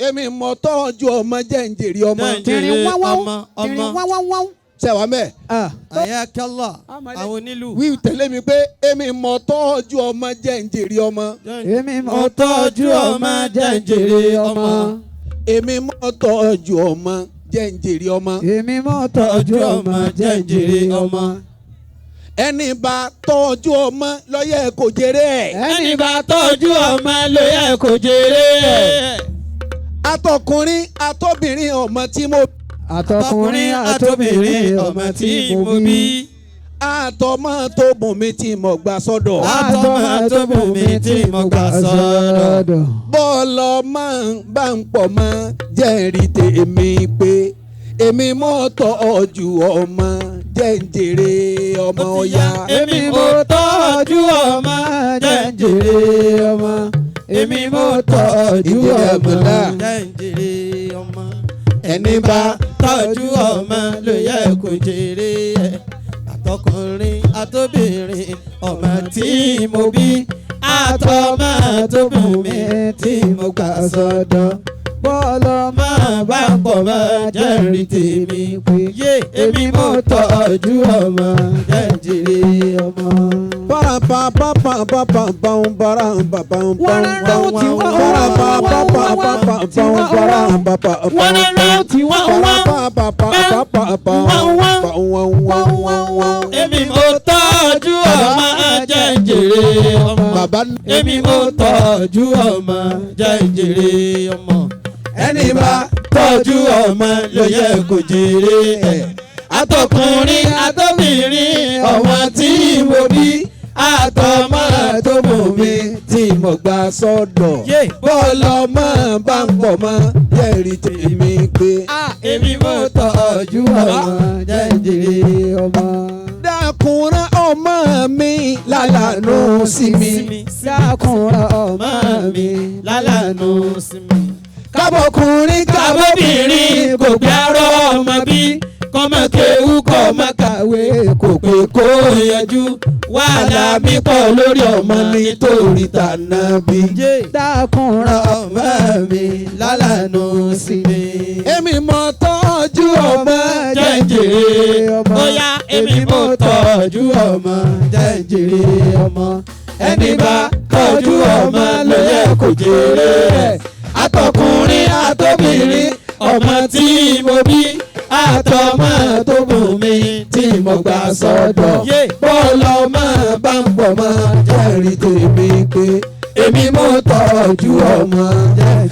Èmi mọ̀ tọ́jú ọmọ jẹ́ ń jèrè ọmọ. Jẹ́ ń jèrè. Tìrìn wá wá Ọmọ, ọmọ. tìrìn wá wá wá. Ṣẹ̀wá mẹ́. Ayakala àwọn onílù. Wí tẹ̀lé mi pé èmi mọ̀ tọ́jú ọmọ jẹ́ ń jèrè ọmọ. Èmi mọ̀ tọ́jú ọmọ jẹ́ ń jèrè ọmọ. Èmi mọ̀ tọ́jú ọmọ jẹ́ ń jèrè ọmọ. Èmi mọ̀ tọ́jú ọmọ jẹ́ ń jèrè ọmọ. Ẹni bá tọ́jú ọmọ ló yẹ kó jèrè ẹ̀. Ẹni bá tọ́jú ọmọ ló yẹ kó jèrè ẹ̀. Atọkùnrin atọbìnrin ọmọ tí mo Àtọkùnrin àtobìnrin ọmọ tí mo bí. Àtọmọ tó bùn mi tí mo gbà sọ́dọ̀. Àtọmọ tó bùn mi tí mo gbà sọ́dọ̀. Bọ́ọ̀lù máa ń bá ń pọ̀ mọ́ jẹ́rìí tèmi pé èmi mọ̀ tọ́jú ọmọ jẹ́ ń jèrè ọmọ ọ̀yà. Èmi mo tọ́jú ọmọ jẹ́ ń jèrè ọmọ. Èmi mo tọ́jú Ìjèrè ọmọ Abdullah. jẹ́ ń jèrè ọmọ. Ẹni bá tọ́jú ọmọ ló yẹ kó jèrè ẹ̀. Àtọkùnrin àtobìnrin ọmọ tí mo bí, àtọmọ tó bùn mi tí mo gbà sọ́dọ̀. Bọ́ọ̀lù Máa bá pọ̀ máa jẹ́rìí tèmi pé yé èmi mo tọ́jú ọmọ jẹ́ ń jèrè ọmọ. Para pa pa pa pa pa pa ń para pa pa ń pa ń pa Wọ́n ti wá para pa pa pa pa pa pa ń para pa pa pa Wọ́n rán tí wọ́n wá. pa pa pa pa pa pa Wọ́n wá. pa wọ́n wọ́n wọ́n wọ́n. Èmi mo tọ́jú ọmọ jẹ́ ń jèrè ọmọ. Bàbá Èmi mo tọ́jú ọmọ jẹ́ ń jèrè ọmọ. Ẹni bá tọ́jú ọmọ ló yẹ kó jèrè ẹ̀. Àtọkùnrin àtobìnrin ọmọ tí mo bí, àtọmọ tó mú mi tí mo gbà sọ́dọ̀. Yé. Bọ́ọ̀lù ọmọ bá ń pọ̀ mọ́ jẹ́rìí tèmi pé. Èmi mo tọ́jú ọmọ jẹ́ ń jèrè ọmọ. Dákùnrin ọmọ mi lálàánú sí mi. Dákùnrin ọmọ ọmọ mi mi lálàánú sí mi. Kábọ̀kùnrin Kábọ́bìnrin kò gbé arọ́ ọmọ bí, kọ́mọ kéwú kọ́mọ kàwé, kò pé kó yanjú, wàhálà mi pọ̀ lórí ọmọ nítorí tànàbí. Dákùnrin ọmọ mi lálàánú sí mi. Èmi mọ̀ tọ́jú ọmọ Jẹ́ ń jèrè ọmọ. Bóyá èmi mo tọ́jú ọmọ jẹ́ ń jèrè ọmọ. Ẹni bá tọ́jú ọmọ ló yẹ kó jèrè ẹ̀. Àtọkùnrin àtobìnrin ọmọ tí mo bí, àtọmọ tó bùn mi tí mo gbà sọ́dọ̀. Yé. Bọ́ọ̀lù ọmọ bá ń pọ̀ mọ́ jẹ́rìí tèmi pé èmi mo tọ́jú ọmọ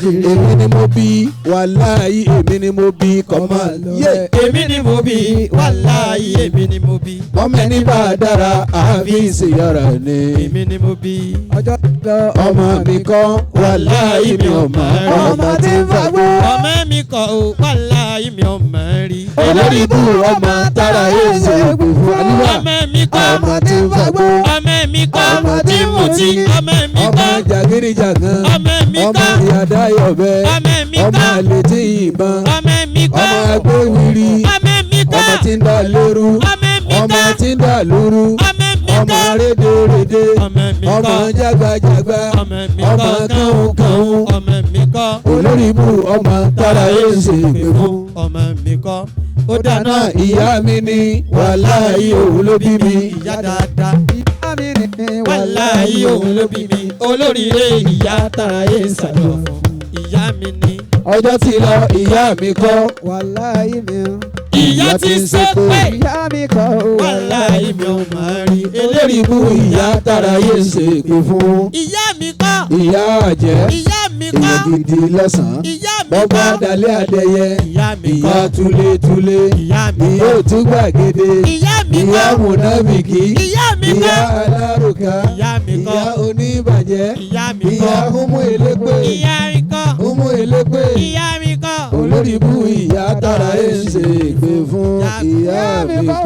èmi ni mo bí, wàláhì èmi ni mo bí kọ́mọ. Yé. Èmi ni mo bí, wàláhì èmi ni mo bí. Ọmọ ẹni bá dára àfi ìṣèyàrá ni. Èmi ni mo bí. Ọjọ́ lọ. Ọmọ mi kọ́, wàláhì mi ò mọ̀ Ọmọ tí ń fagbó. Ọmọ mi kọ́ o, wàláhì mi ò mọ̀ rí. Olórí bú ọmọ tára èso ìgbòho àníwá. Ọmọ mi kọ́. Ọmọ tí ń fagbó. Ọmọ mi kọ́ Ọmọ tí tí ń mutí. Ọmọ mi Ọmọ kọ́. jàgídíjàgan. Ọmọ mi Ọmọ kọ́. ìyàdáyọ̀bẹ. Ọmọ mi Ọmọ kọ́. àlè tí ìbọn. Ọmọ mi kọ́. Ọmọ agbóhìrì. Ọmọ mi kọ́. Ọmọ tí ń dà lóru. Ọmọ mi Ọmọ kọ́. tí ń dà lóru. Ọmọ mi Ọmọ kọ́. rédèrèdè. Ọmọ mi Ọmọ kọ́. jágbajàgba. Ọmọ mi Ọmọ kọ́. kánhùnkánhùn. Ọmọ mi kọ́. Olórí ibú ọmọ tára èsè ìpè fún. Ọmọ mi kọ́. Ó dáná. Ìyá mi ni, wàláhì òun ló bí mi. Ìyá dáadáa. Ìyá mi ni. Wàláhì òun ló bí mi. Olóríire ìyá tara yé sàlọ̀ fún. Ìyá mi ni. Ọjọ́ ti lọ, ìyá mi kọ́. Wàláhì mi ò. Ìyá ti ṣe pé. Ìyá mi kọ́ o. Wàláhì mi ò máa rí. Eléri ibú ìyá tára yé ṣe ìpè fún. Ìyá mi kọ́. Ìyá àjẹ́. Ìyá mi kọ́. Èèyàn gidi lọ́sàn-án. Ìyá mi Bọ́bá kọ́. dalẹ̀ adẹ́yẹ. Ìyá mi Ìyá kọ́. túlétúlé. Ìyá mi Ìyá kọ́. òtún gbàgede. Ìyá mi Ìyá kọ́. mùnáfìkì. Ìyá mi Ìyá kọ́. alárùkà. Ìyá mi kọ́. Ìyá oníbàjẹ́. Ìyá mi Ìyá kọ́. umu elépè. Ìyá mi kọ́. Umu elépè. Ìyá mi kọ́. Olórí ibú ìyá tára ẹ̀ ṣe ìpè fún, ìyá mi kọ́.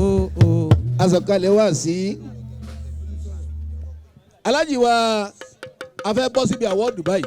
O o. Asọ̀kalẹ̀ wá sí alájì wa, a fẹ́ bọ́ síbi award báyìí.